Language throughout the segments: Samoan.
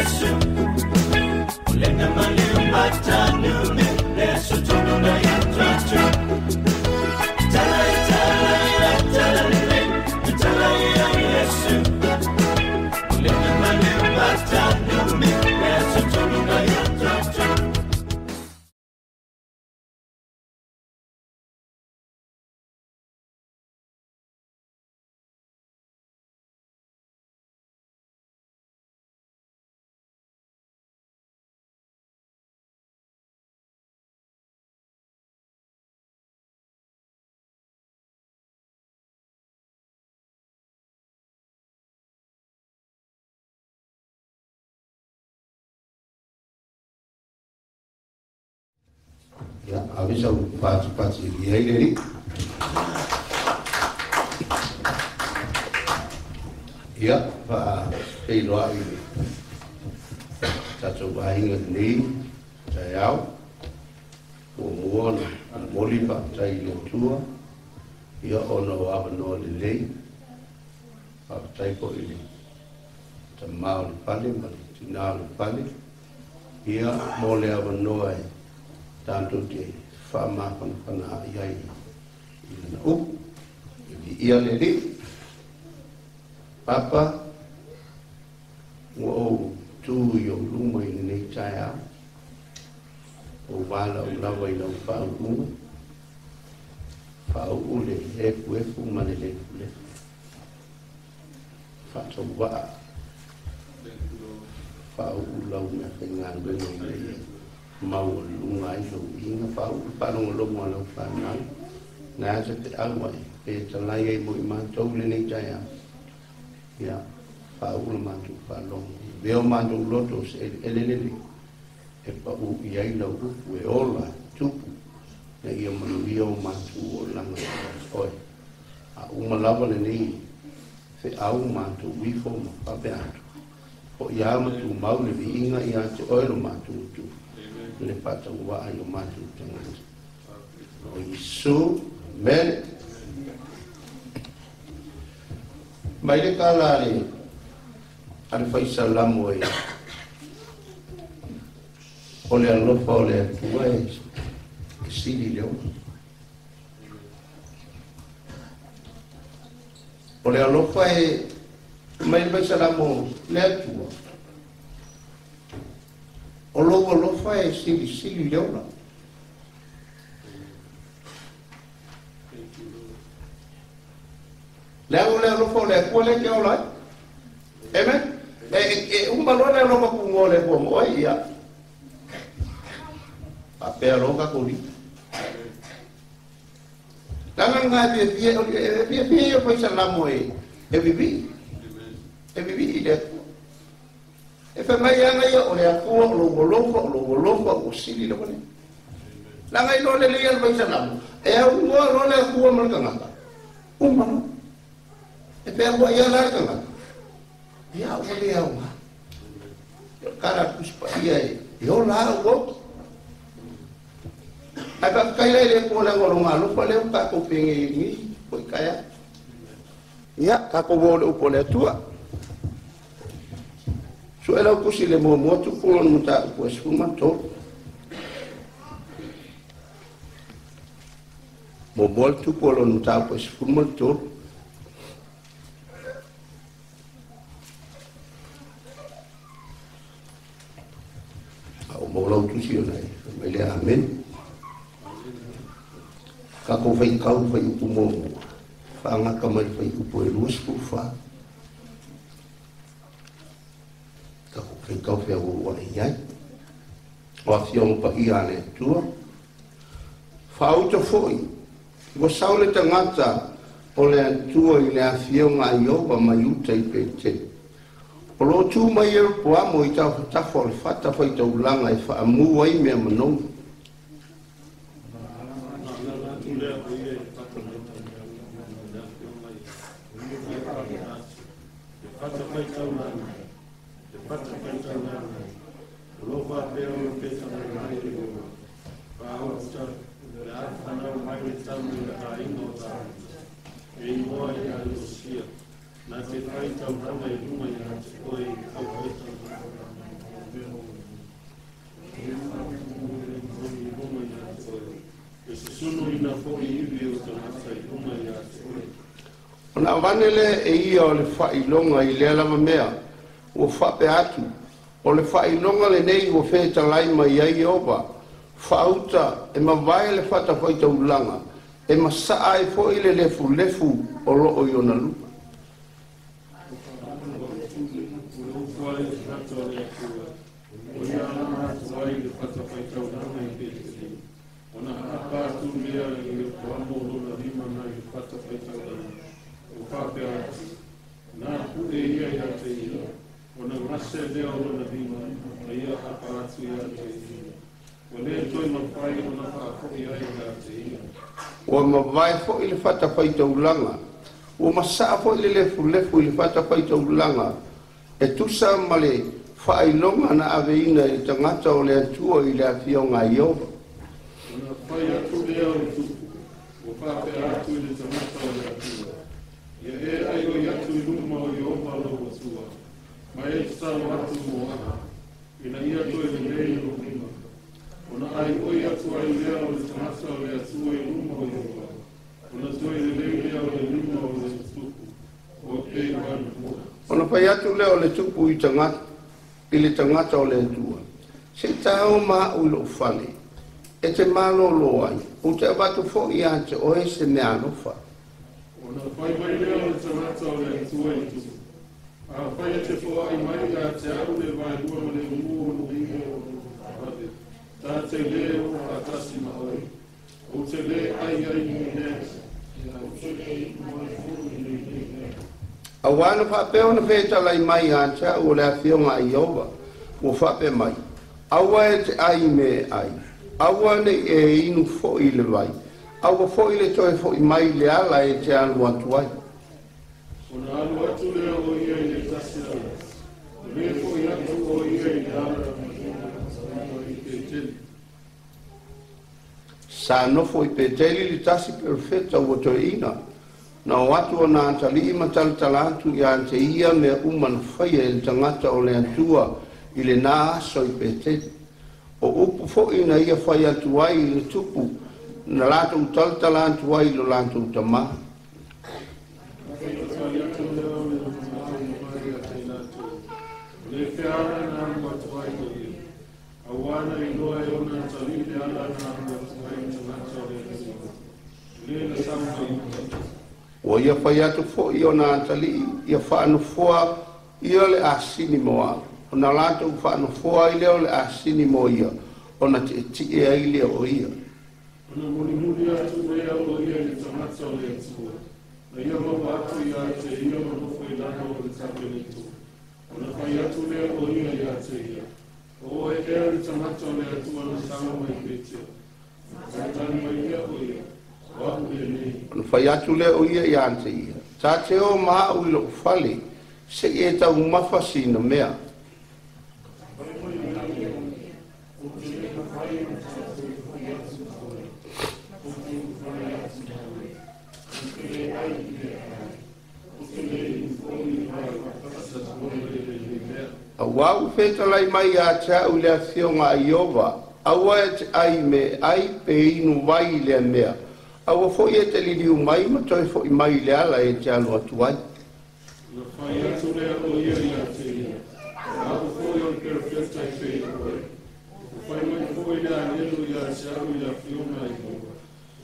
Yesu Olena maliu matanume Leso tonu na yatatu Talai talai talai Talai ya Yesu Olena maliu matanume Leso tonu na yatatu. Ia, ave sau patipati i ai le Alii. Ia, faafeiloai i le tatou aiga lenei taeao. Muamua ona momoli le faafetai i le Atua, ia ona o avanoa lelei. Faafetai foi i le tama o le fale ma le tina o le fale, ia mo le avanoa e tatou te faamafanafana ai i lana upu. E viia le Alii. Papa, ua ou tu i ou luma i lenei taeao, ou valaau lava i lau faauuga, faauu le efuefu ma le lefulefu, faatauvaa, faauu lau mea faigaluega ina ia maualuga ai lou iga, faauu le faalogologo a lau fanau, na asa te au ai, pe talai ai mo i matou lenei taeao. Ia, faauu le matou faalogo, veo matou loto se eleele lelei, e pau i ai lau upu e ola, tupu, na ia manuia o matou olaga ia te oe. A uma lava lenei feau matou ifo ma faapea atu, o ia ma tumau le viiga ia te oe lo matou Atua, le faatauvaa i o matou tagata. O Iesu, amene. Mai le tala a le faisalamo e o le alofa o le Atua e sili le ola. O le alofa e mai le faisalamo le Atua. O lou alofa e silisili le ola. Le au le alofa o le Atua le ke ola ai. Amen. E uma loa le alofa kugo le Atua mo oe, ia. Faapea loa tatou lima. Langa nga e fia fia, e fia fia ia faisalamo e vivii. E vivii i le Atua. E fai mai aga ia o le Atua o lou alofa, o lou alofa ua sili le vale. Langa i loa le lea le faisalamo, e au ngoa loa le Atua ma le tagata. Uma loa. E pea ua ia la le tagata. Ia ua le au ngā. Ia kara kuspa ia e ola au oki. Ai pa kai le le ko le ngolo ngalo pa le ka ko penge ni ko kaya. Ia ka ko wo le upo le Atua. Su ela kusi le mo mo tu ko no ta ko su ma to. Mo mo tu ko no ta ko su ma to. O mo lau tusi o nei, mai le amen. Ka ko whai kau whai upu mō mua. Whaangaka mai whai upu e 24. Ka ko whai kau whai au ai ai. O a fionga pa ia le Atua. Whaauta foi. Ua sau le tagata o le Atua i le afioga a Ioba mai uta i Petele. O lo tū mai e ropoamo i tafatafa o le fata whaitaulaga e whaamu ai mea manogi. Na te whai tauranga i runga i a te oe i kau whai tauranga. Ona avane lea e ia o le faailoga i lea lava mea, ua faapea atu, o le faailoga lenei ua fetalai mai ai Ieova, faauta e mavae le fatafaitaulaga, e masaa ai foi le lefulefu o loo i ona luga. Ua mavae foi le fatafaitaulaga, ua masaa foi le lefulefu i le fatafaitaulaga, e tusa ma le faailoga na aveina i le tagata o le Atua i le afioga a Ieova. Ona fai atu lea o le tupu, ua faapea atu i le tagata o le Atua. Ia e ai oi atu i luma o Ieova lou Atua, ma e tatalo atu mo aha, ina ia toe lelei lou lima. Ona ai oi atu ai lea o le tagata o le Atua i luma o Ieova, ona toe lelei lea o le lima o le tupu, o pei ua. Ona fai atu lea o le tupu i le tagata o le Atua, se tao ma au i lou fale, e te malolo ai, ou te avatu foi ia te oe se mea alofa. Ona fai mai lea o le tagata o le Atua i tupu, a fai e te foai mai ia te au le vaelua ma le umu o le o le ta te le o faatasi ma oe, ou te le ai ai ni mea, ou te le mai foi i lenei mea. Auā na faapea ona fetalai mai ia te au o le afioga a Ieova, ua faapea mai, aua e te ai me e ai, aua nei e inu foi i le vai, aua foi le toe foi mai le ala e te alu atu ai. Ona alu atu lea o ia i le tasi ala, o le foi atu o ia i le ala i Peteli. Sa nofo i Peteli le tasi perofeta ua toeina, na o atu o na atalii ma talatala atu ia te ia mea uma na faia e le tagata o le Atua i lena aso i Peteli. O upu foi na ia fai atu ai i le tupu, na latou talatala atu ai i lo latou tamā. Le feala na alu atu ai o ia, auā na iloa e ona atalii le ala na alu atu ai i tagata o le Atua, le na sau mai uta. Ua ia fai atu foi ona atalii, ia faanofoa ia le asini mo au. Ona latou faanofoa ai lea o le asini mo ia, ona tietie ai lea o ia. Ona mulimuli atu lea o ia i le tagata o le Atua, na ia maua atu ia te ia ma nofo i lalo o le tapenito. Ona fai atu lea o ia ia te ia, o oe ea le tagata o le Atua na sau mai Peteli. Na tali mai lea o ia, o au lenei. Ona fai atu lea o ia ia te ia, ta te o ma au i lou fale, se i e taumafa sina mea. Auā ua fetalai mai ia te au i le afioga a Ieova, aua e te ai me ai pe inu vai i lea mea, aua foi e te liliu mai ma toe foi mai i le ala e te alu atu ai. Ona fai atu lea o ia ia te ia, o au foi o le perofeta i pei oe. Ua fai mai foi le anelu ia te au i le afioga a Ieova,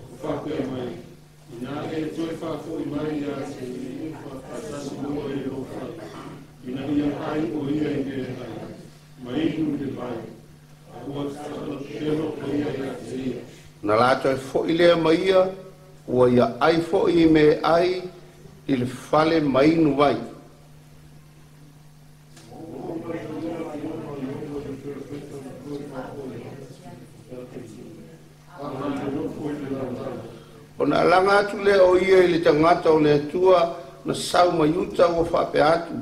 ua faapea mai, ina e toe faafoi mai ia te ia faatasi ma oe i lou fale, ina ia ai o ia i le ai, ma inu i le vai, a ua tatalo o ia ia te ia. Na latou foi lea ma ia, ua ia ai foi i me ai i le fale ma inu vai. Ona alaga atu lea o ia i le tagata o le Atua na sau mai uta ua faapea atu,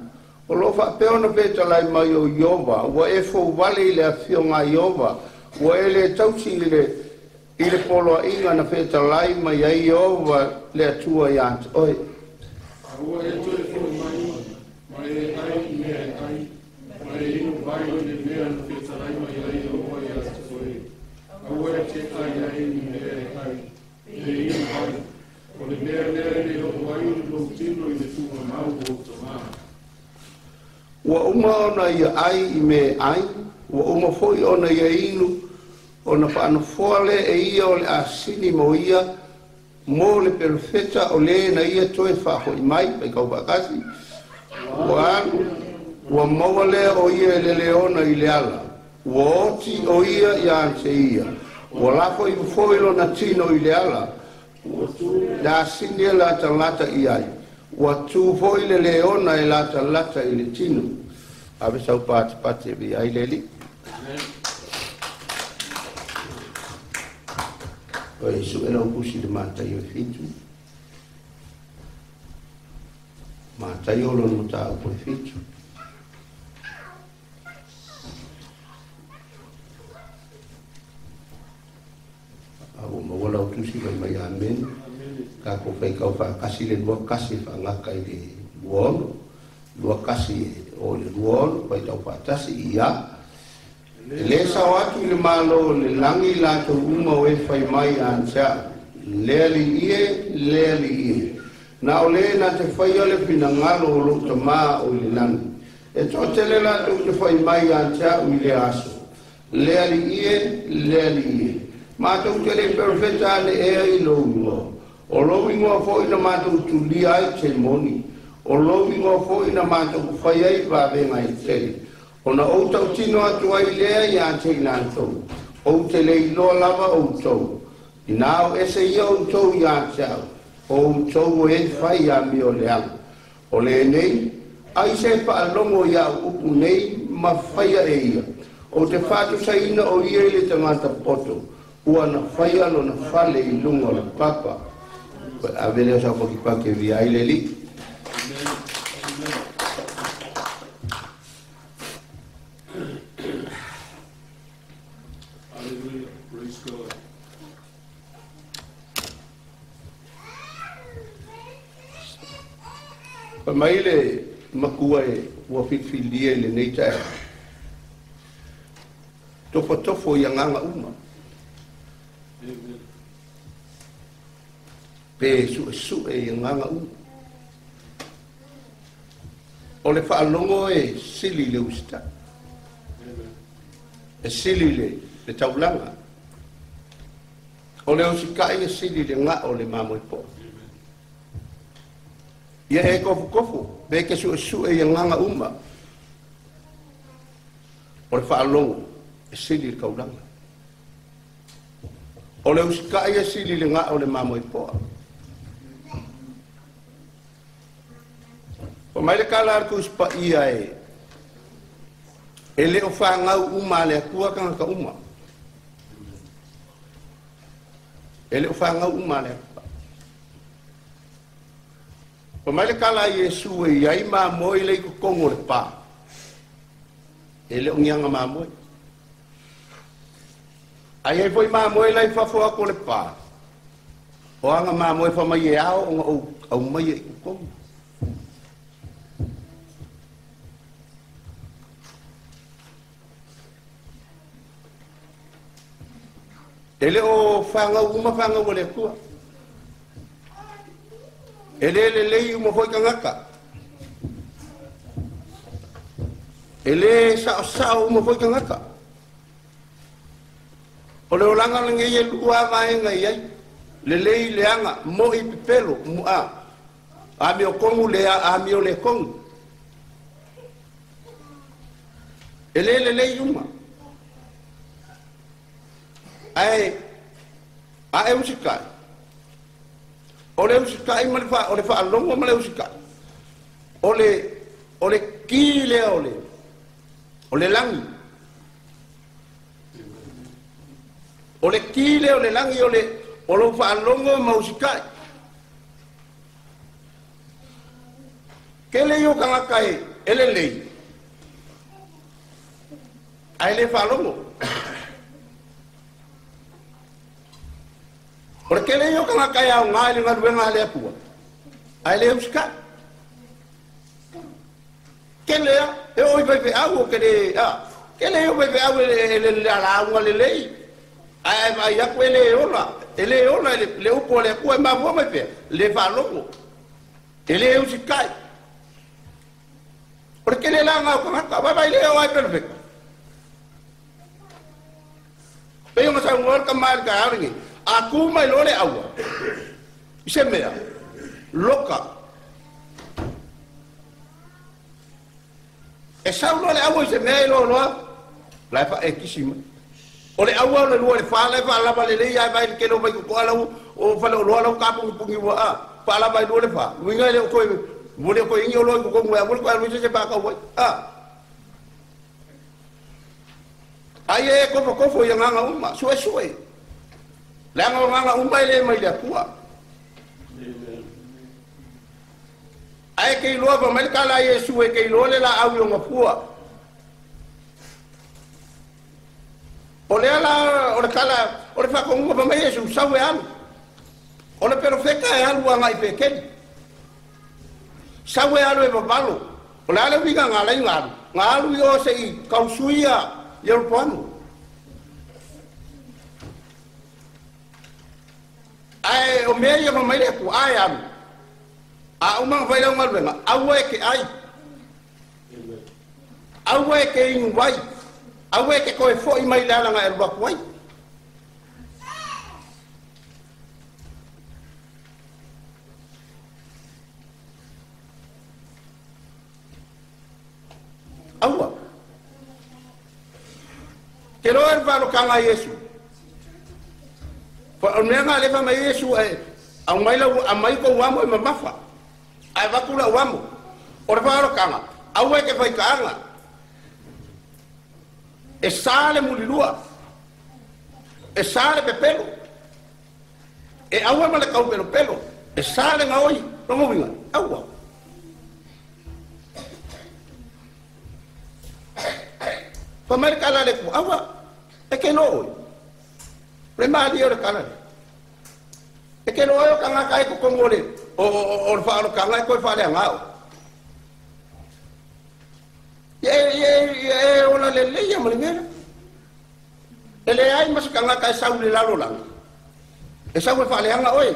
o loo faapea ona fetalai mai o Ieova, ua e fouvale i le afioga a Ieova, ua e le tausi i le poloaiga na fetalai mai ai Ieova le Atua ia te oe. Aua e toe foi mai, ma e ai i mea e ai, ma e inu vai i le mea na fetalai mai ai Ieova ia te oe. Aua e te ai ai i mea e ai, e inu vai. O le mea lea e le oo ai lou tino i au o tamā. Ua uma ona ia ai i me ai, ua uma foi ona ia inu, ona whaanofoa le e ia o le asini mo ia, mo le perofeta o le na ia toe whahoi mai, pai kau whakasi. Ua alu, ua maua lea o ia e le leona i le ala, ua oti o ia ia ante ia, ua lafo i foi lona tino i le ala, ua tu le asini e lata lata i ai, ua tu foi le leona e lata lata i le tino. Ave sau pati pati e vi ai leli. O Isu e lau kusi le mātai o fitu. Mātai o lona mata o e fitu. A ua maua lau tusi mai mai amen. Ka ko whai kau whakasi le lua kasi whangaka i le luono. Lua kasi o le luono, whai tau whatasi i a. Le sao atu i le malo le langi la tau uma o e whai mai a antea. Lea li ie, lea li ie. Na o le na te whai o le pinangalo o lo tamā o i le langi. E tō tele la tau te whai mai a antea o i le aso. Lea li ie, lea li ie. Mātou te le perfeta le ea i lou ingoa. O lou ingoa foi na mātou tulia ai te moni. O lou ingoa foi na mātou whai ai vāwenga i tele. O na ou tau tino atu ai lea i a te inātou. Ou te le iloa lava ou tau. Ina au ese ia ou tau i a te au. O tau e whai a mi o le au. O le nei, ai se whaalongo i au upu nei, ma whaia e ia. O te whātu saina o ia i le tangata poto. Ua na whaia lo na whale i lunga o le papa. A vele o sa paki paki via ai le li. Amen. Hallelujah. Praise God. Pa mai le makua e ua whitfilia i le nei tae. Tofo tofo i anganga uma. Amen. Pe sue sue i anganga uma. O le whaalongo e sili le usita. Amen. E sili le taulanga. O le usikai e sili le ngā o le mamoi po. Ia e kofu kofu, pe ke sue sue i anganga uma. O le whaalongo e sili le kaulanga. O le usikai e sili le ngā o le mamoi poa. O mai le kala ar kuspa ia e. E le o whangau uma le akua kanga ka uma. E le o whangau uma le akua. O mai le kala Yesu e iai mā moi le iko kongo le pā. E le o ngianga mā moi. Ai ai foi mā moi lai whafo ako le pā. O anga mā moi wha mai e ao o au mai e iko kongo. E le o whangau uma whangau o le akua. E le le lei uma foi kangaka. E le sao sao uma foi kangaka. O le olanga lange ia lua vaenga iai. Le lei le anga mo i pepelo mua. A mi o kongu le a mi o le kongu. E le le lei uma. Ai a e usikai. O le usikai ma le fa o le fa longo ma le usikai. O le ki le o le langi. O le ki le o le langi o le o lo fa longo ma usikai. Ke le yo kangaka e ele lei. Ai le fa longo. O le kele yo kangaka e au ngai le ngaluenga le apua. Ai le usikai. Kele a, e oi vai pe au o kele a. Kele yo vai pe au e le ala au le lei. Ai ai aku ele ola, ele ola le upo le apua e mafua mai pea. Le whalongo. Ele usikai. O le kele la ngā o kangaka, vai vai leo ai perfecta. Pe o sa ngol ka mal ka aringi. A ku mai lo le aua. I se mea. Loka. E sau lo le aua i se mea i lo loa. La fa e kisima. O le aua o le lua le fa le fa lava le lei ai vai le kelo vai ko ala o fa le loa lau ka pungi pungi wa a. Fa lava i lua le fa. Winga le ko mo le ko ingi o lo ko ngwe mo ko alu se pa ka wai. A. Ai e kofo kofo ia nganga uma, sue sue. Le nganga nganga uma ile mai le pua. Ai ke iloa pa mai kala Yesu e ke iloa le la au i ngapua. O le ala o le kala o le whakonga pa mai Yesu sau e alu. O le perofeka e alu anga i pekeli. Sau e alu e babalo. O le ale winga ngā lai ngā alu. Ngā alu i o se i kausuia Yeroboamu. Ai o mea ia mai le ku ai alu. A uma vai lau ngaluenga, aua e ke ai. Aua e ke inu wai. Aua e ke koe foi mai le alanga e ruaku ai. Aua. Te loa e whalokanga Yesu. Fa o mea ngā lefa mai Yesu e au mai lau a mai ko uamo e mamafa. Ai wakula uamo. O le whalokanga, aua e ke whaikaanga. E sa le mulilua. E sa le pepelo. E aua ma le kau pelo pelo. E sa le ngaoi. Rongo winga. Aua. Fa mai kala le ku aua. E ke no oi. Le mali o le kala. E ke no oi o kanga kai ko kongole. O le whalokanga e koe whalea ngao. Ie ola le leia ma le mera. E le ai masakanga kai sau le lalo langa. E sau e whaleanga oe.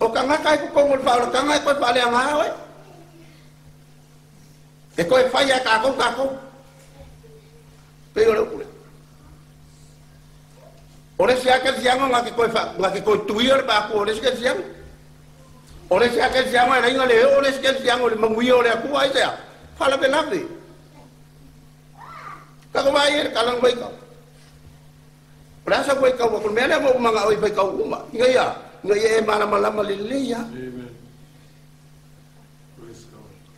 O kanga kai ko kongo le whalokanga e koe whaleanga oe. E koe whai a kākou kākou. Pei o le upule. O le siaka sianga ngā ke koe tui o le pāku o le siaka sianga. O le siaka sianga e lainga le o le siaka sianga o le manguia o le akua ai sea. Whalape lape. Kako vai e le kalang vai kau. O le asa koe kau akul mea lea mo manga oi vai kau uma. Inga ia e mana malama le le ia.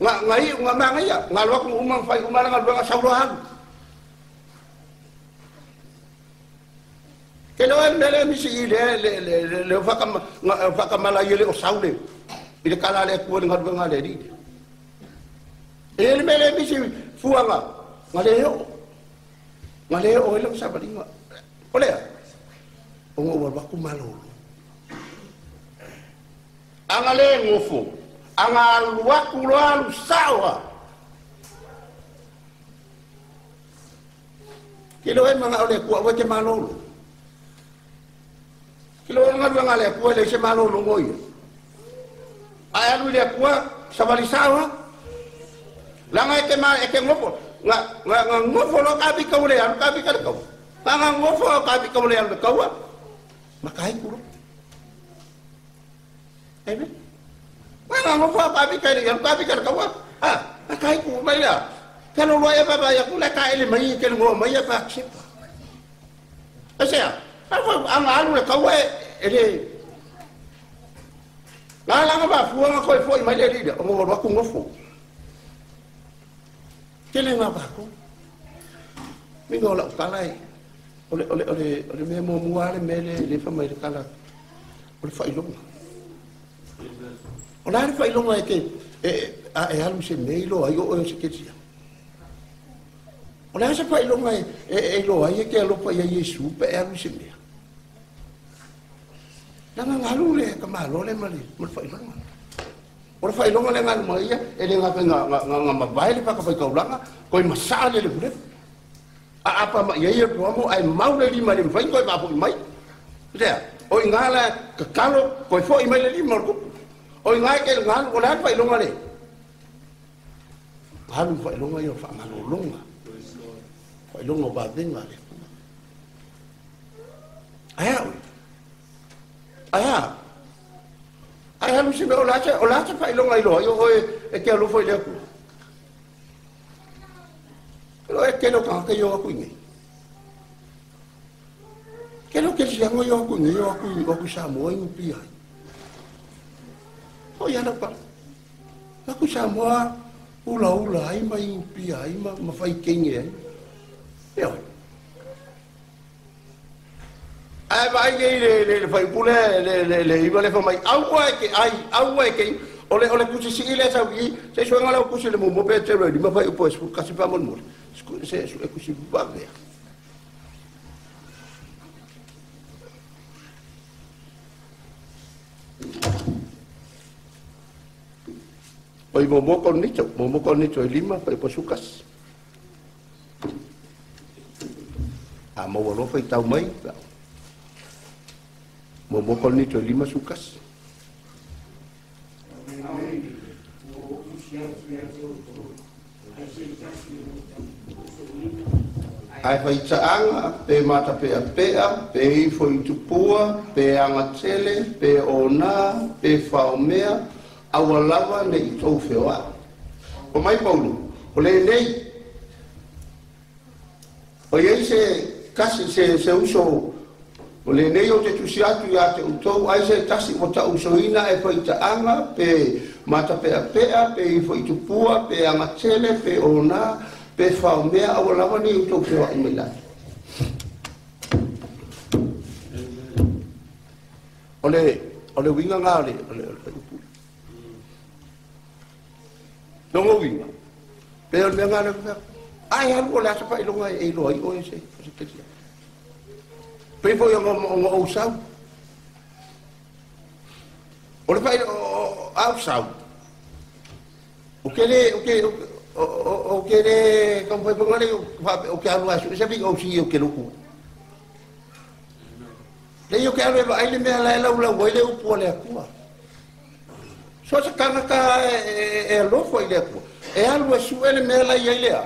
Nga i nga manga ia. Nga loa ku uma whai uma nga luanga sauroa halu. Ke loa mele misi i le whakamala i le o saule. I le kala le kua le ngadua nga le ri. E le mele misi fuanga nga le o. Nga le o ele msabaringa. Olea. O ngā ua waku malolo. Anga le ngofo. Anga luaku loa alu sawa. Ke loa e manga o le kua ua te malolo. Ke loa nga lua nga le kua le se malolo ngoia. Ai alu le kua sawali sawa. Langa e ke ma e ke ngofo. Nga ngofo lo ka bi kau le alu ka bi ka le kau. Nga ngofo ka bi kau le alu kau. Makai kuro. Amen. Nga ngofo ka bi ka le alu ka bi ka le kau. Ah, makai ku mai la. Kalo loa e baba ya kula ka ele mai ke ngo mai ya pa chipa. Asea, anga alu le kau e le la la nga ba fuanga koe foi mai le lida o ngo ro ku ngofo. Ke le nga ba ko. Mi ngo la kala e o le me mo mua le me le fa mai le kala. O le fa ilonga. O la le fa ilonga e ke e a e alu se nei lo ai o se ke tia. O le asa fa ilonga e lo ai e ke alofa ia Yesu pe e alu se mea. Nanga ngalu le ka malo le mali mo fa ilonga. O le fa ilonga le ngalu mai ia e le nga mavae le pa ka fa kaulanga koi masale le bule. A apa ma ia ia mo ai mau le lima le mfai koi pa mai. Lea o ingala ka kalo koi fo i mai le lima ko. O ingai ke ngalu o le fa ilonga le. Ngalu fa ilonga yo fa malolonga. Fa ilonga ba venga le. Aya. Aya. Aya lu se o la cha fa ilonga ilo yo e e ke alo fo ile ku. Lo e ke lo ka ke yo ku ni. Ke lo ke si ngo yo ku ni yo ku o ku sa mo i pi ai. O ia na pa. Na ku sa mo ula ula ai mai pi ai ma ma fai kenge ai. Eo. Ai vai le le le fai pule le le le iba le fa mai au ke ai au ke ole ole ku si ile sa wi se so ngala ku si le mo mo pe te lo di ma fai po se ka si pa mo mo se su ku si ba ve. Oi mo con nicho, mo con nicho e lima pa po sukas. A mo lo fai tau mai. Mo con nicho e lima sukas. Ai fai taanga, pe mata pe apea, pe ifo i tupua, pe angatele, pe ona, pe faomea, aua lava ne i tau wheoa. O mai Paulu, o le nei, o iei se kasi se uso, o le nei o te tusi atu ia te utou, ai se tasi o ta usoina e whai taanga, pe mata pe apea, pe ifo i tupua, pe angatele, pe ona, pe whaomea, aua lava ne i tau wheoa i mai lati. O le winga ngā o le whai upu. Longo winga. Pe o le mea ngā le mea. Ai halu o le asa whai longa e iloa i oe se kesia. Pe fo i o o sau. O le whai o au sau. O ke le, o ke, o ke le, kampai pangale, o ke alu asu, se vinga o si o ke luku. Le i o ke alu e vaai le mea lae lau lau ai le upu o le akua. So se kangaka e alofo i le akua. E alu e su ele mea lai ai lea.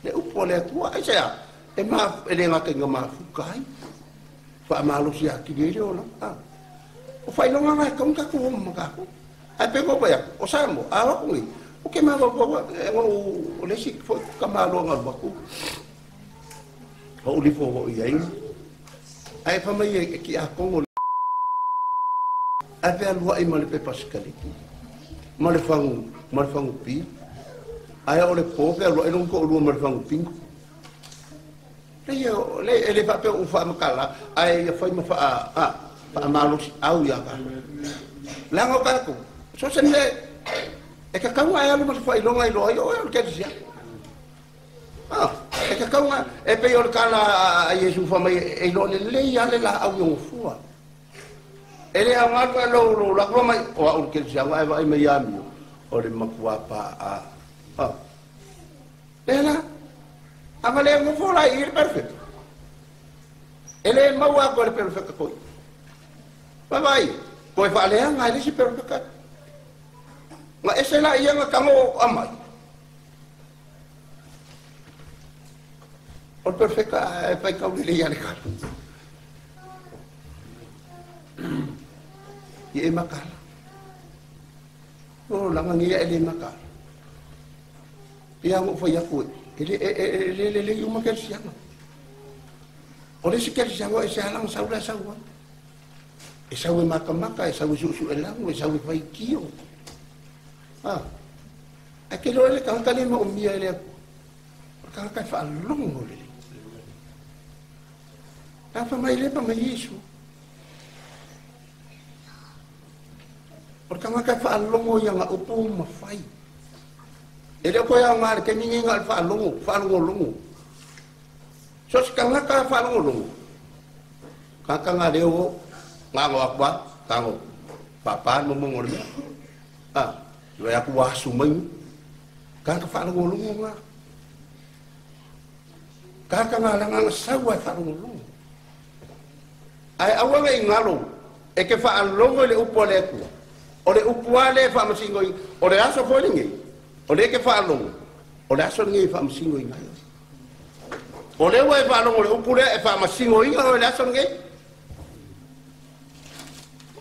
Le upu o le akua, ai se a. E ma e le ngaka inga mafuka ai. Wha malosi a kiri le ona. O whailonga ngai kaunga ku o makaku. Ai peko pa aku. O samo, a waku ngi. O ke mawa e o le si ka maloa ngalu aku. O ulifo o i ai. Ai fa mai e ki a kongo. Ai pe alua i ma le pepa sikaliki. Ma le fangu pi. Ai o le po pe alua i longo o lua ma le fangu pingo. Le e le fa pe u fa makala ai ia fai ma fa a fa malosi au ia ka. Langa ka ku. So se ne e ka kaunga e alu ma fa ilonga ilo ai o e ke sia. Ah, e ka kaunga e pe o le kala a Yesu fa mai e lo le le ia le la au yo fua. E le au ngā lo lo la ko mai o au ke sia ai vai mai ami o le makua pa a. Ah. Le la ava le ngo fola i le perfecto. Ele maua ko le perfecto koi. Vai vai, koi fa le anga le si perfecto. Nga ese la ia nga kango amai. O perfecto e fai kau le ia le kala. I e makala. O langa ngia e le makala. Ia ngo fa ia koe. Ele le le le uma ke sianga. O le si ke sianga e se alang saula saua. E sau e makamaka, e sau e susu e langu, e sau e whai kio. Ah. A ke loa le kangaka le ma o mia le aku. O kangaka e whaalongo le le. La fa mai le pa mai Yesu. O kangaka e whaalongo ia nga upu ma whai. E leo koe au ngā le kemingi ngā le whaalongo, whaalongo longo. So si kangaka e whaalongo longo. Kangaka ngā leo o, ngā ngō akua, ngā ngō pāpā mo mongo le mea. Ah, iwa aku wasu mai. Kangaka whaalongo longo ngā. Kangaka ngā langa ngā saua e whaalongo longo. Ai aua ngai ngalo, e ke whaalongo le upo le akua. O le upu lava lea e faamasinoina, o le aso foi lenei, o lea e te faalogo, o le aso lenei e faamasinoina ai oe. O lea ua e faalogo i le upu lea e faamasinoina oe i le aso lenei.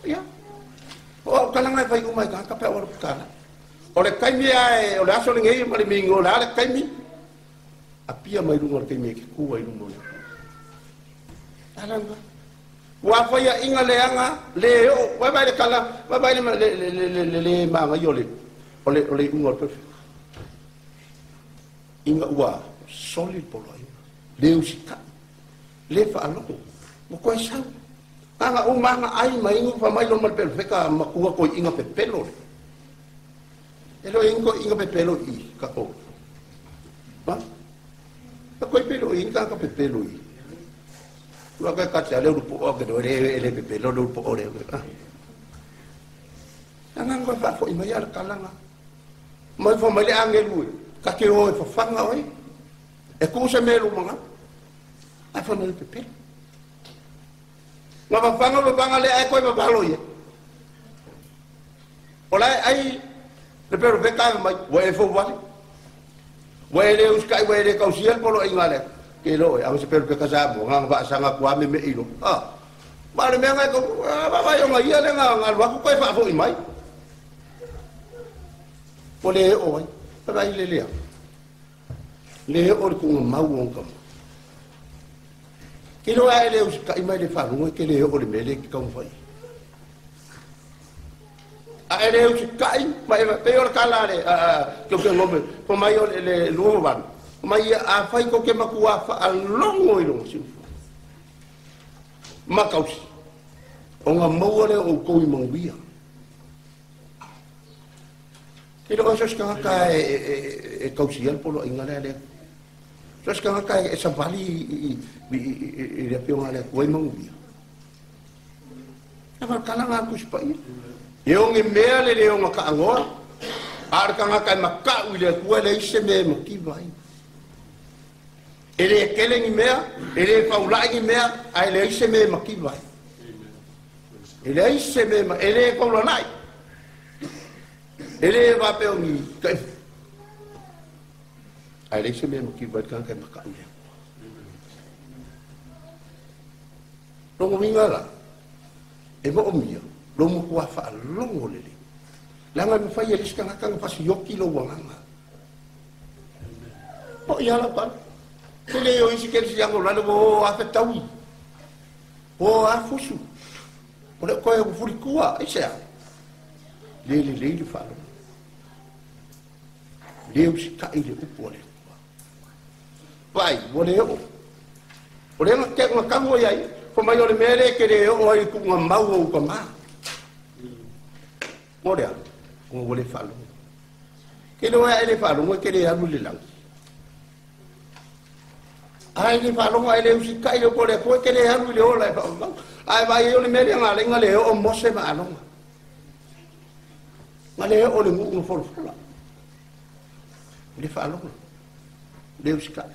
Ia, o au talaga e fai uma i tagata pe a ua alu tatala. O le taimi lava o le aso lenei ma le migio, o le a le taimi? Apia mai luga o le taimi e te tu ai i luma o le Atua. Ala lena. Ua faiaʻiga leaga le oo, vaevae le tala, vaevae le le le le le manaia o le o le o le iuga o le perfect. Ina ua soli le poloaiga, le usitai, le faalogo, ua toe sau. Aga uma aga ai ma inu fa mai lo ma le perfecta matua toeaiina pepelo le. E le o i ai ni toeaiina pepelo i i tatou. Ha? A koe pe le o i ai ni tagata pepelo i i. Ua koe katia le ulu po'o ke le e le pepelo le ulu po'o le. Ah. Aga koe faafoi mai a le kalanga. Mai fa mai le agelu e ka te o e fafaga oe. E tuu se mea i lou manawa. Ae fa mai le pepelo. Na fafaga fafaga lea ae koe vavalo ia. O la e ai le perofeta e mai, ua e fouvale. Ua e le usitai, ua e le tausia le poloaiga a le Atua. Ke lo oe, ave se perofeta Samoa, na ona faasaga atu lava meme'i loa. A, ma o le mea na e tau, a vaavaai ona ia lea na alu atu toe faafoi mai. Ua le oo ai. Vaai le lea. Le oo le tuuga mau o ona tama. Ke loa e le usitai mai le faalogo e ke le oo le mea lea e te taumafai ai. A e le usitai ma e pei o le tala a le ke ke ngome fai mai o le 28 fai mai ia afai tou te matua faalogo i lona siufono ma tausi ona maua lea o outou i manuia. E le o so se tagata e tausia le poloaiga lea a le Atua. So se tagata e savali i le afioga a le Atua i manuia. E whakatala ngā Tusi Paia. E oge mea le le ona taaloa, a o le tagata e mata'u i le Atua e leai se mea e mativa ai. E le tele ni mea, e le faula'i ni mea, ae leai se mea e mativa ai. E leai se mea, e le faulana'i. E le faapea o ni taʻi, ae leai se mea e mativa ai le tagata e mata'u i le Atua. Lona uiga la, e moomia lou matua faalogo lelei, leaga e mafai e le isi tagata ona faasioki lou agaga. Po ia lau tala. Ke le o isi kerisiano o lalo ua o a fetaui, ua o a fusu, ua le o toe fulitua, aisea? Le lelei le faalogo. Le usitai le upu a le Atua. Vaai, ua le oo. O lea na teu na tagu ai ai, fai mai o le mea lea e te le oo ai i le tuuga mau o ou tama. Mo le a? Ona ua le faalogo. Ke iloa e a e le faalogo e te le alu i le lagi. A e le faalogo a e le usitai le upu a le Atua e te le alu i le ola e faamamau. A e vaai ai o le mea lea na ala ai na le oo Mose ma Alona. Na le oo le nuu na folafola. Le faalogo. Le usitai.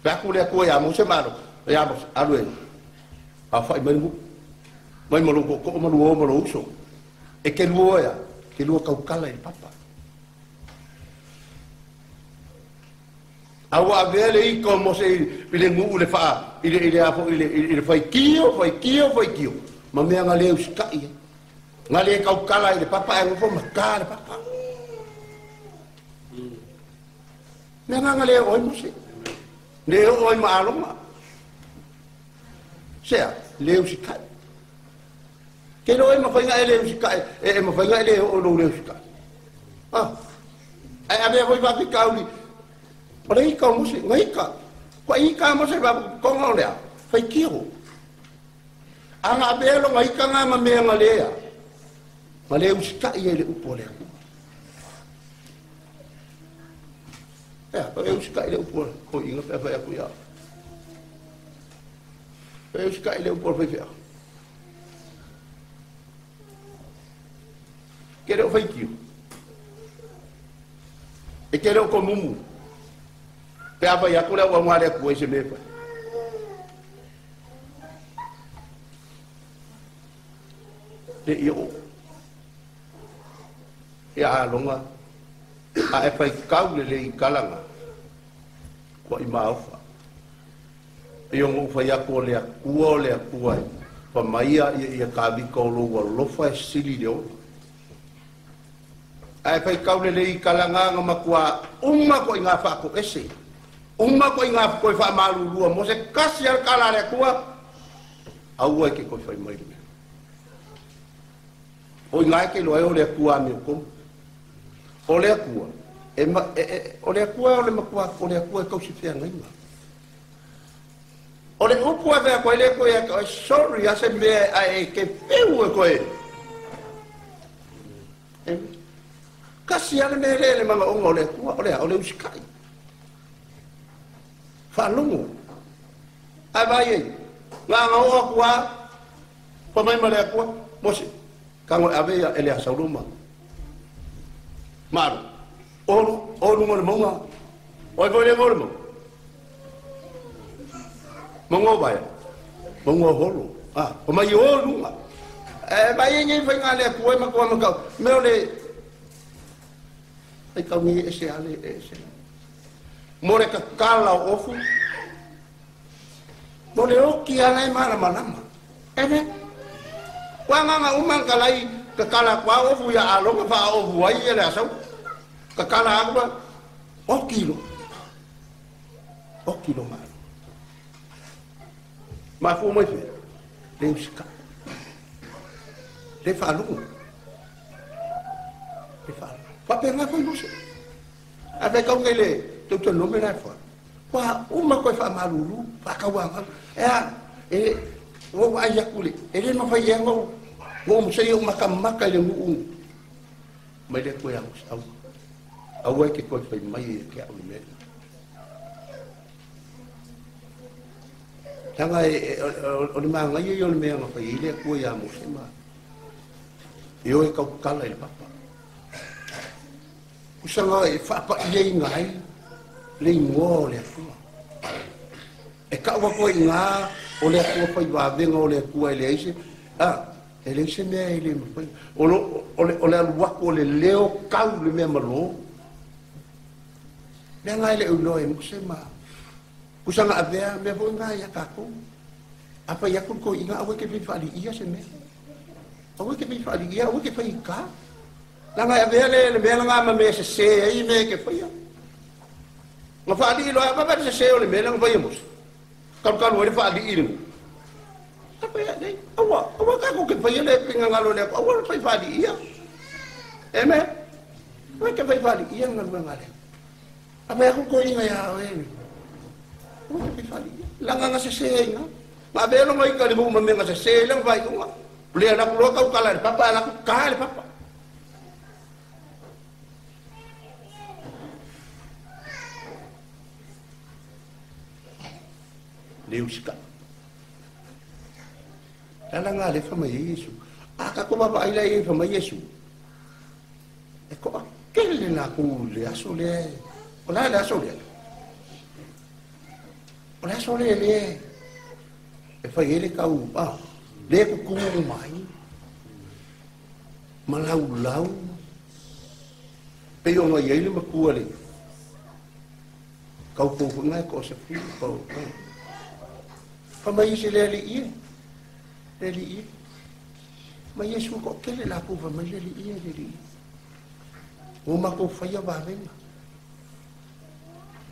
Fai atu le Atua iā Mose ma Arona, iā Mose, alu e aofaʻi mai le nuu, mai ma lou tootoo ma lua o ma lou uso, e te lua oe a, te lua tautala i le papa. A ua avea le ika o Mose i le nuu i le faa, i le, i le a foi, i le, i le faitio, faitio, faitio, ma mea na le usitai ai. Na le tautala i le papa ae nofo ma ta le papa. Mea na na le oo ai Mose. Le oo ai ma Aloma. Sea, le usitai. Ke iloa e mafai ona e le usitai, e mafai ona e le oo i lou le usitai. Ah. Ae avea foi faafitauli, o le ika o Mose, na ika. Kua ika a Mose faapotopotoga o le a? Faitio. A na avea lona ika na ma mea na le a, na le usitai ai le upu a le Atua. Ea, e usitai le upu a le toeaina pe a fai atu ia au. E usitai le upu a le faifeau. Ke le o faitio. E te le o tomumu. Pe a fai atu le auauna a le Atua i se mea e fai. Le i oo. Ia alonga a e fai kau le le i kalanga kua i maofa. E yongo ufai aku o le akua o le akua e pamaia ia ia kawika o lou alofa e sili le ola. Ae fai kau le le i kalanga nga makua uma ko i ngā whaako ese. Uma ko i ngā koe wha malulua mo se kasi al kala le akua aua e ke koe whai mai le mea. O i ngā ke loa e o le akua a meo komu. O le akua, o le akua o le makua, o le akua e kausi whia ngaima. O le upu a whia koe le koe a koe, sorry, a se mea a e ke whiu e koe. Kasi ale mea le le manga onga o le akua, o le a, o le usikai. Whaalongo. Ai vai ei, ngā ngā o akua, pa mai ma le akua, mose, kango e ave ia ele a sauruma. Maru, olu, olu ngore monga. Oi voi le ngore monga. Monga o vai. Monga o holo. Ah, o mai o lunga. E mai e nei whai ngā lea kua makua makau. Meo le ai kau ngi e se ale e se. Mo le kakala o ofu. Mo le oki ala e mara malama. Ene. Kwa nganga umang kalai kakala kwa ofu ya alonga fa ofu ai ele asau. Kakala aku ba okilo. Okilo ma. Ma fu mai fe. Le usika. Le fa lunga. Le fa. Fa pe nga foi mose. A fe kau ngele tu tu nome la fa. Kwa uma ko fa malulu, fa ka wa nga. E a e o ai akule. E le ma fa ye ngo. Ngo mo se yo maka maka le ngu. Mai le ko ya au. Au e ke ko fa mai e ke au me. Tanga e o le manga ye yo le me nga fa ile ko ya mo se ma. E o e kau kala i le papa. Usanga e whapa ia i ngai, le ingoa o le atua. E kaua koe i ngā o le atua whai wawenga o le atua e le aise, a, e le aise mea e le mawhai. O le aluaku o le leo kau le mea malo. Mea ngai le uloa e muse ma. Usanga avea mea voi ngā ia kākou. Apa ia kul koe i ngā awe ke whai whaali ia se mea. Awe ke whai whaali ia, awe ke whai kā. Langa avea le le mea langa ma me se se ai me ke whaia. Nga whaali loa, pa pa se se o le mea langa whaia mose. Kalu kalu le whaali i le. Apa ia nei, awa, awa kako ke whaia le pinga ngalo le, awa le whai whaali ia. E me, awa ke whai whaali ia ngalu ngale. Apa ia kuko inga ia oe. Awa ke whai whaali ia. Langa nga se se ai nga. Nga avea longa ika le mu ma me nga se se langa whai unga. Le ala kuloa kau kala le papa, ala ku ka le papa. Le usika. Tala ngā le whama Yesu. A ka ko mapa aila e whama Yesu. E ko a kele nā ku le aso le. O la le aso le. O le aso le le. E whai ele kau. Ah, le kukumu mai. Malau lau. Pe o ngā iei le makua le. Kau koufu ngai ko se fu kau. Fa mai se le ali ia. Le ali ia. Ma Yesu ko kele la ku fa mai le ali ia le ali ia. O ma ko faia vavenga.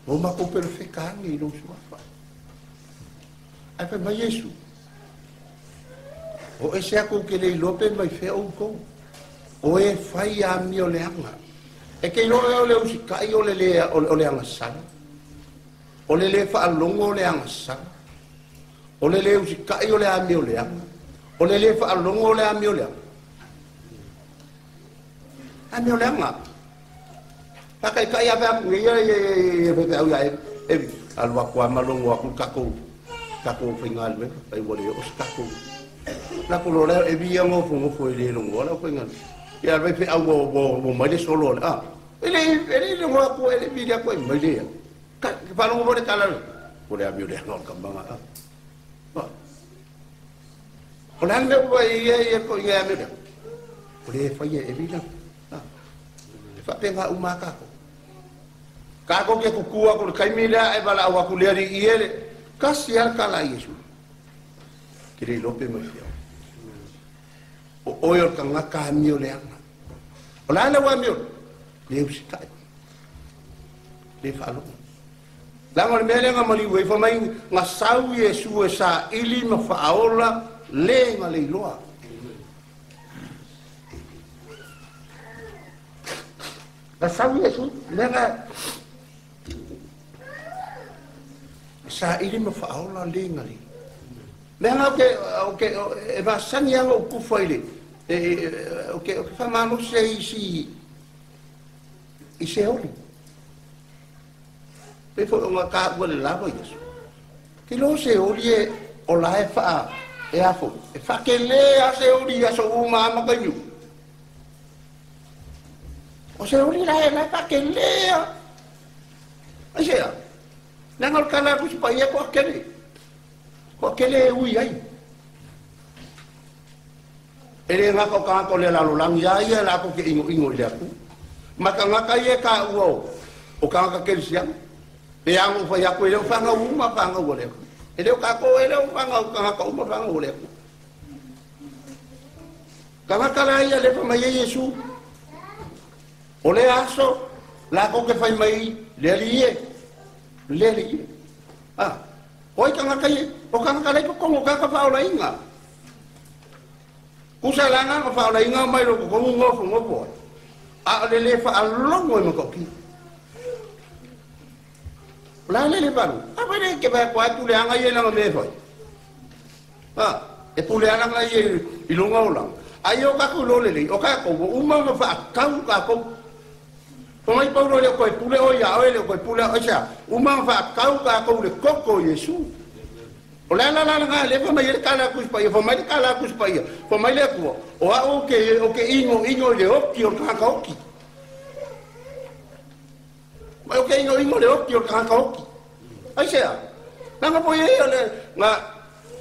O ma ko perfekangi i lo suafa. Ai fa mai Yesu. O ese aku ke le lope mai fe o ko. O e fai a mi o le anga. E ke lo o le usikai o le le o le anga sala. O le le fa alongo o le anga sala. O le le usikai o le ami o le anga. O le le fa alongo o le ami o le anga. Ami o le anga. Pakai kai ape aku ia ia ia ia au ia e alua kua malongo aku kako kako whainga le pai wale o kako. La ko lo le e via ngo fo ile longo la whainga. Ia vai fe au o mai le solo le ah. Ele ele longo aku ele via ko mai le. Ka fa longo le kala. O le ami o le anga ka manga. O le anga ua ia ia ko ia ami o le. O le whaia e vila. Ah. Faapega uma kākou. Kākou ke kukua ko le kaimi lea e wala au aku lea li i ele. Kasi ala kala Iesu. Ke le lope mai fia. O oe o le kangaka amio le anga. O la le wa amio. Le usikai. Le whaalogo. Langa o le mea lea nga maliu e whamai nga sau Iesu e sa ili ma whaaola le nga leiloa. Nga sau Iesu le nga sa ili ma whaaola le nga leiloa. Mea nga o ke e vasangi anga o kufa i le o ke whamano se isi i se oli. Pe fo o ngā kāua le lava Iesu. Ke lo se oli e o la e wha e afo. E wha ke le a se oli a so uma ama kai miu. O se oli la e la wha ke le a. Ai se a. Nanga o kala kusi pa ia ko akele. Ko akele e ui ai. E le ngaka o kangaka o le lalo langi a ia la ko ke ingo ingo i le aku. Maka ngaka ia ka ua o. O kangaka kelisianga. E ango whai ako e leo whanga uma whanga ua leo. E leo kako e leo whanga u kangaka uma whanga ua leo. Kangaka la ia lepa mai e Iesu. O le aso, la ko ke whai mai le ali e. Le ali e. Ah, oi kangaka ie, o kangaka lei kokongo kaka whaola inga. Kusa langa ka whaola inga mai lo kokongo ngofu ngofu. A o le le whaalongo e makoki. La le le palu. A le ke ba kwa pule anga ye langa me foi. Ha, e pule anga ye i longa ola. Ai o ka ku lo le le, o ka ko uma ma fa kau ka ko. Ko mai paulo le ko pule o ya o le ko pule o sa. Uma ma fa kau ka ko le koko Yesu. O la la la la le fa mai le kala ku pa ye fa mai le kala ku pa ye. Fa mai le ku. O a o ke ingo ingo le oki o ka ka oki. Mai o ke ingo ingo le oki o ka ka oki. Ai sea. Nanga po ye le nga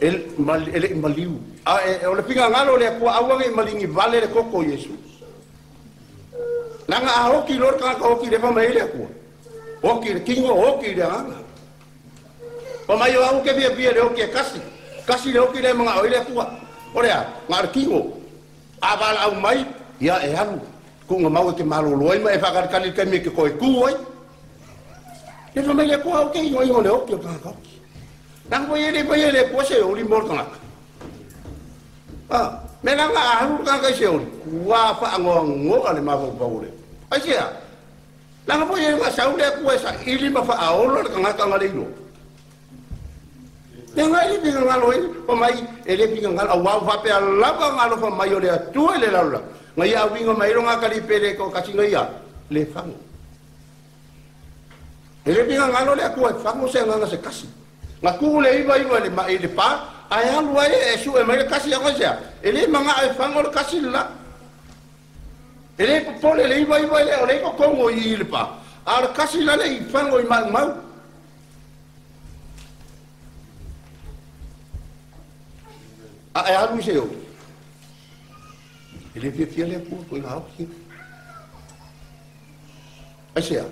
el el maliu. A e o le pinga ngalo le ku awanga malingi vale le koko Yesu. Nanga a oki lor ka ka oki le fa mai le ku. Oki le kingo oki le anga. O mai o au ke via via le oki e kasi. Kasi le oki le manga o le ku. O le a nga le kingo. A vala au mai ia e alu. Ku nga mau e ke malolo ai ma e whakarekani kai me ke koe ku ai. Le fa mai le kua o ke ingo ingo le oki o kangaka oki. Nanga po ye le pa ye le kua se oli mo kangaka. Ah, me nanga ahu kangaka se oli. Kua wha angoa ngoa le mawau pau le. Ai se a. Nanga po ye nga sau le kua sa ili ma wha aolo le kangaka nga le ilo. Nanga ele pinga ngalo e, pa mai ele pinga ngalo, au wau whape a lava ngalo fa mai o le atua le laula. Ngai au ingo mai ronga kali pere ko kasi ngai ia, le whango. Ele pinga ngalo le akua e whango se nganga se kasi. Nga kuu le iwa iwa le mai le pa, ai alu ai e su e mai le kasi anga sea. Ele manga e whango le kasi la. Ele popole le iwa iwa le o le kokongo i le pa. A le kasi la le i whango i mau mau. A e alu i se o. Ele fia fia le akua ko i ngā oki. Ai sea.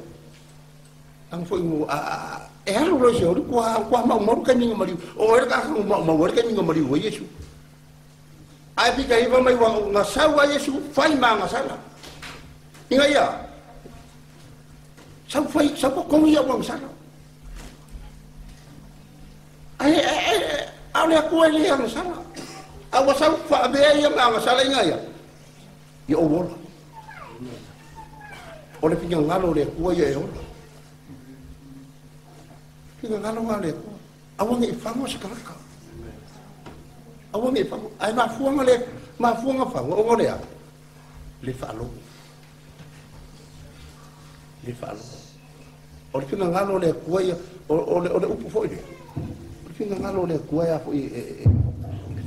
Ang foi mo a e alu lo se ori kwa kwa mau mau ka ninga mariu o era ka mau mau ka ninga mariu o Yesu. Ai pika iwa mai wa nga sau a Yesu fai ma nga sala. Inga ia. Sau fai sau ko kongi ia wa sala. Ai ai ai le ku ele ia sala. A wa sau fa be ia ma nga sala inga ia. Ia o wola. O le pinga ngalo le ku ia e ola. Pinga ngalo ngalo le ku. Awa ngi fango se kalaka. Awa ngi fango. Ai ma fuanga le ma fuanga fango o ngole a. Le fa lo. Le fa lo. O le pinga ngalo le ku ia o le upu foi le. O le pinga ngalo le ku ia foi e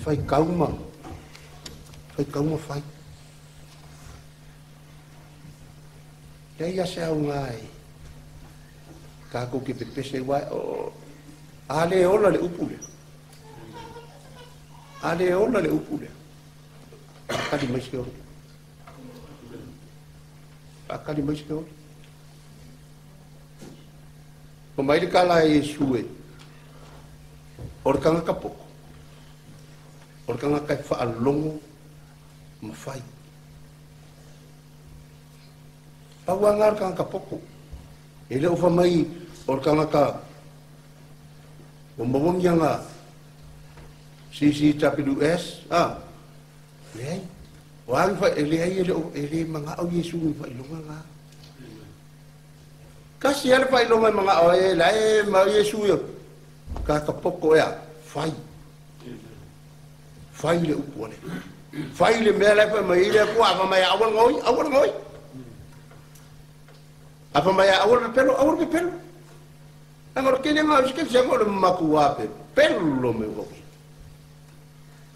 fai kauma. Fai kauma fai. Le ia se au ngai. Kākou ke pepese wai o a le ola le upu le. A le ola le upu le. Kali mai se ola. Faakali mai se oli. O mai le kala e Iesu e. O le kanga kapoko. O le kanga kai whaalongo ma whai. Pau anga le kanga kapoko. E le ofa mai o le kanga ka o mawangi anga CCWS. Ah, leai. O angi whai, e leai e le manga au Iesu i whailonga ngā. Kasi ale whailonga i manga o e lae ma Iesu ia. Ka kapoko ea, whai. Whai le upu ale. Whai le mea lai whai mai le kua, afa mai awal ngoi, awal ngoi. Afa mai awal pepelo, awal pepelo. Angora kene ngā uske se ngore makua pepelo me woki.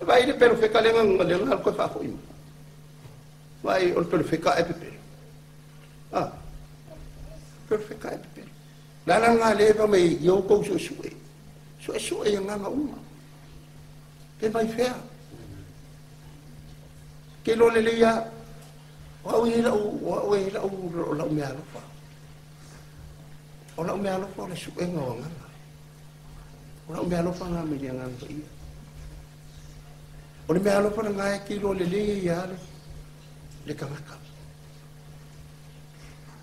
Vai le pelo feka le ngā le ngā ko fa fo ima. Vai o pelo feka e pepelo. Ah. Pelo feka e pepelo. La la ngā le pa mai yo ko su su e. Su e su e ngā ngā uma. Pe mai fea. Ke lo le ia o i la o i la o la mea alofa. O la mea alofa o le suenga o nganga. O la mea alofa ngā me le nganga ia. O le mea alofa na ngai ke lo le le ia le kangaka.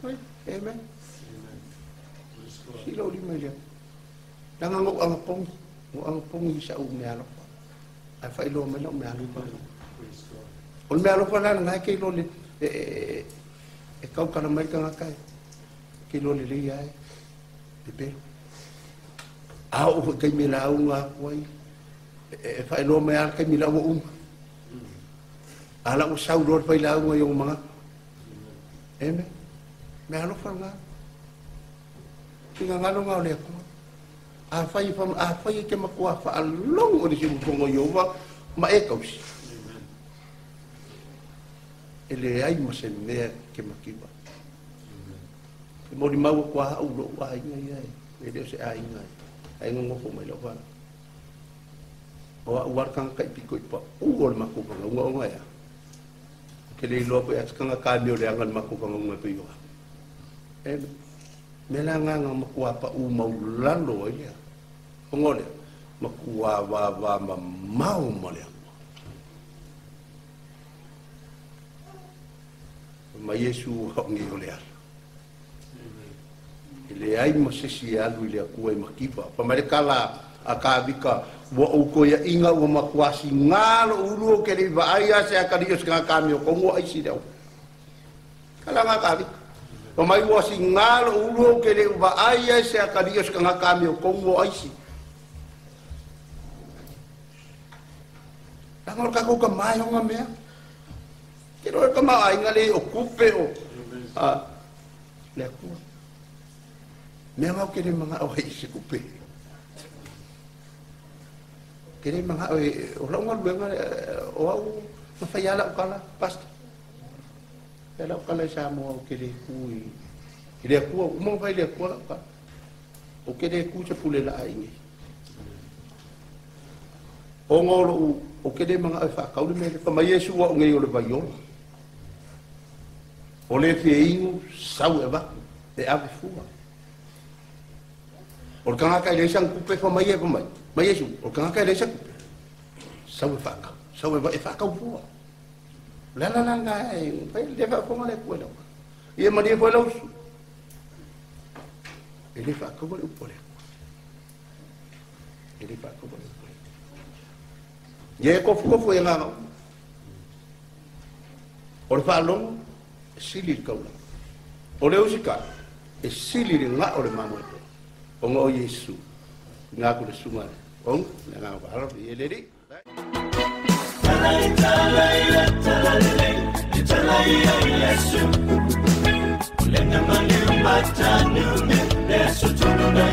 Oi, amen. Si lo li mai le. Nanga ngo anga pongi, ngo anga pongi sa u mea alofa. Ai fai lo mai lo mea alofa. O le mea alofa la ngai ke lo le e kau kana mai kangaka ke lo le le ia e pepelo. A o kai me la unga kuai e fai lo mai al kai me la uma. Ala o sau lo fai la unga yo manga. Eme me alofa nga. Tinga ngalo nga le ko. A fai fa a fai ke makua fa along o le si bongo yo va ma e kausi. E le ai mo se mea ke makiwa. E mori mau kua au lo wa inga ia e le se ai inga. Ai ngofo mai lo va. O a war kang kai piko ipa u o le makuka unga unga ya. Ke le lo ko ya kanga ka mi o le anga makuka unga pe yo. E me la nganga makua pa u mau lalo ia. Ngole makua wa wa ma mau mo le. Ma Iesu o ngi o le ala. E le ai mo se si alu i le akua i makipa. Pa mai le kala a ka vika ua o koia inga ua makuasi ngalo ulu o ke le iwa ai a se akari o se ngā kami o kongo ai si leo. Kala ngā ka vika. Pa mai ua si ngalo ulu o ke le iwa ai a se akari o se ngā kami o kongo ai si. Langa o kako ka mai o ngā mea. Ke roe ka maa inga le o kupe o a le akua. Mea ngau ke le mga o hei se kupe. Ke le mga o o lau ngaluenga o au ma whai ala o kala, pasta. Ala o kala i sa mua o ke le kui. Ke le akua, uma whai le akua lau kala. O ke le kui se pule la a inge. O ngolo o ke le mga o whakauli me le whamai Iesu wa o ngei o le vaiola. O le fie ingu, sau e waku, e ave fua. O le kangaka i leisa kupe whamai e whamai. Mai Iesu, o le kangaka i leisa kupe. Sau e whakau, sau e whakau fua. La la la la, e le whakakonga le kue lau. Ia maria fue lau su. E le whakau le upo le kua. E le whakau le upo le kua. Ia e kofu kofu e ngā ngau. O le whaalongo, e sili le kaula. O le usika, e sili le ngā o le mamoe. O ngā o Iesu, ngā ku le sunga le. Ong, le ngā o alo, i e le ri. Talai, talai, talai, talai, Yesu. Lena mali umbata nume, Yesu tununa.